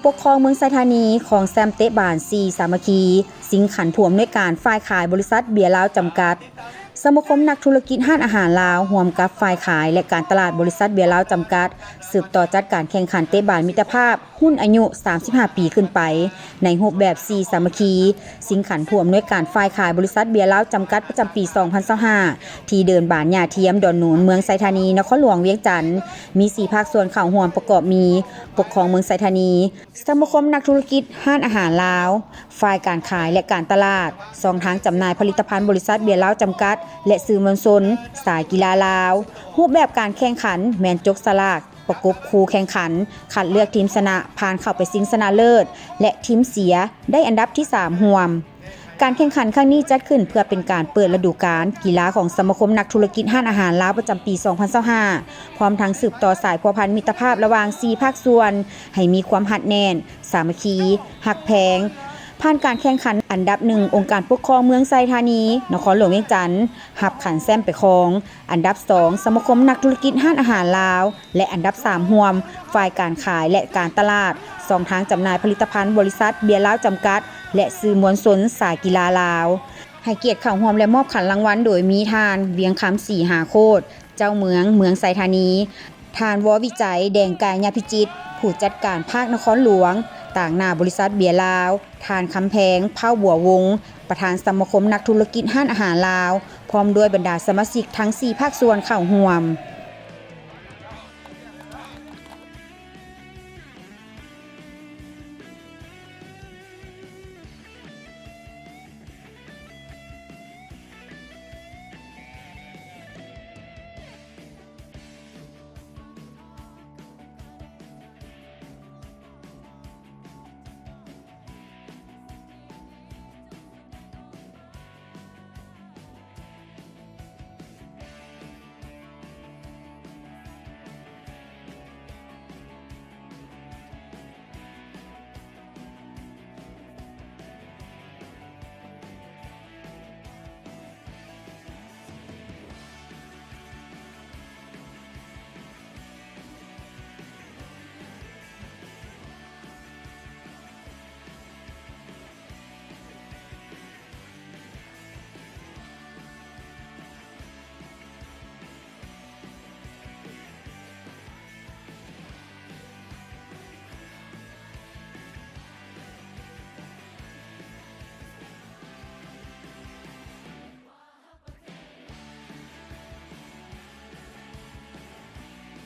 ປົກຄອງເມືອງໄຊທານີ ຄອງແຊ້ມເຕະບານສີ່ສາມັກຄີ ຊິງຂັນຜູ້ອຳນວຍການຝ່າຍຂາຍບໍລິສັດເບຍລາວຈຳກັດ. ສະມາຄົມນັກທຸລະກິດຮ້ານອາຫານລາວ ຮ່ວມກັບຝ່າຍຂາຍ ແລະ ການຕະຫຼາດບໍລິສັດເບຍລາວຈຳກັດ ສືບຕໍ່ຈັດການແຂ່ງຂັນເຕະບານມິດຕະພາບ ຮຸ່ນອາຍຸສາມສິບຫ້າປີຂຶ້ນໄປ ໃນຮູບແບບສີ່ສາມັກຄີ ຊິງຂັນຜູ້ອຳນວຍການຝ່າຍຂາຍບໍລິສັດເບຍລາວຈຳກັດ ປະຈຳປີສອງພັນຊາວຫ້າ ທີ່ເດີ່ນບານຫຍ້າທຽມ ດອນໂນນ ເມືອງໄຊທານີ ນະຄອນຫຼວງວຽງຈັນ. ມີສີ່ພາກສ່ວນເຂົ້າຮ່ວມ ປະກອບມີ ປົກຄອງເມືອງໄຊທານີ, ສະມາຄົມນັກທຸລະກິດຮ້ານອາຫານລາວ, ຝ່າຍການຂາຍ ແລະ ການຕະຫຼາດ, ຊ່ອງທາງຈຳໜ່າຍຜະລິດຕະພັນບໍລິສັດເບຍລາວຈຳກັດ ແລະ ສື່ມວນຊົນສາຍກິລາລາວ. ຮູບແບບການແຂ່ງຂັນແມ່ນຈົກສະຫຼາກ ປະກົບຄູ່ແຂ່ງຂັນ, ຄັດເລືອກທີມຊະນະຜ່ານເຂົ້າໄປຊິງຊະນະເລີດ ແລະ ທີມເສຍໄດ້ອັນດັບທີສາມຮ່ວມ. ການແຂ່ງຂັນຄັ້ງນີ້ຈັດຂຶ້ນເພື່ອເປັນການເປີດລະດູການກິລາຂອງສະມາຄົມນັກທຸລະກິດຮ້ານອາຫານລາວປະຈຳປີສອງພັນຊາວຫ້າ ພ້ອມທັງສືບຕໍ່ສາຍພົວພັນມິດຕະພາບລະຫວ່າງສີ່ພາກສ່ວນໃຫ້ມີຄວາມຮັດແໜ້ນ, ສາມັກຄີ, ຮັກແພງ. ຜ່ານການແຂ່ງຂັນ ອັນດັບໜຶ່ງ ອົງການປົກຄອງເມືອງໄຊທານີ ນະຄອນຫຼວງວຽງຈັນ ຮັບຂັນແຊ້ມໄປຄອງ, ອັນດັບສອງ ສະມາຄົມນັກທຸລະກິດຮ້ານອາຫານລາວ ແລະ ອັນດັບສາມຮ່ວມ ຝ່າຍການຂາຍ ແລະ ການຕະຫຼາດ, ຊ່ອງທາງຈຳໜ່າຍຜະລິດຕະພັນບໍລິສັດເບຍລາວຈຳກັດ ແລະ ສື່ມວນຊົນສາຍກິລາລາວ. ໃຫ້ກຽດເຂົ້າຮ່ວມ ແລະ ມອບຂັນລາງວັນໂດຍມີທ່ານ ວຽງຄຳ ສີຫາໂຄດ ເຈົ້າເມືອງເມືອງໄຊທານີ, ທ່ານ ວ ວິໄຈ ແດງກາຍຍາພິຈິດ ຜູ້ຈັດການພາກນະຄອນຫຼວງ, ຕາງໜ້າບໍລິສັດເບຍລາວ, ທ່ານ ຄຳແພງ ເຜົ່າບົວວົງ ປະທານສະມາຄົມນັກທຸລະກິດຮ້ານອາຫານລາວ ພ້ອມດ້ວຍບັນດາສະມາຊິກທັງສີ່ພາກສ່ວນເຂົ້າຮ່ວມ.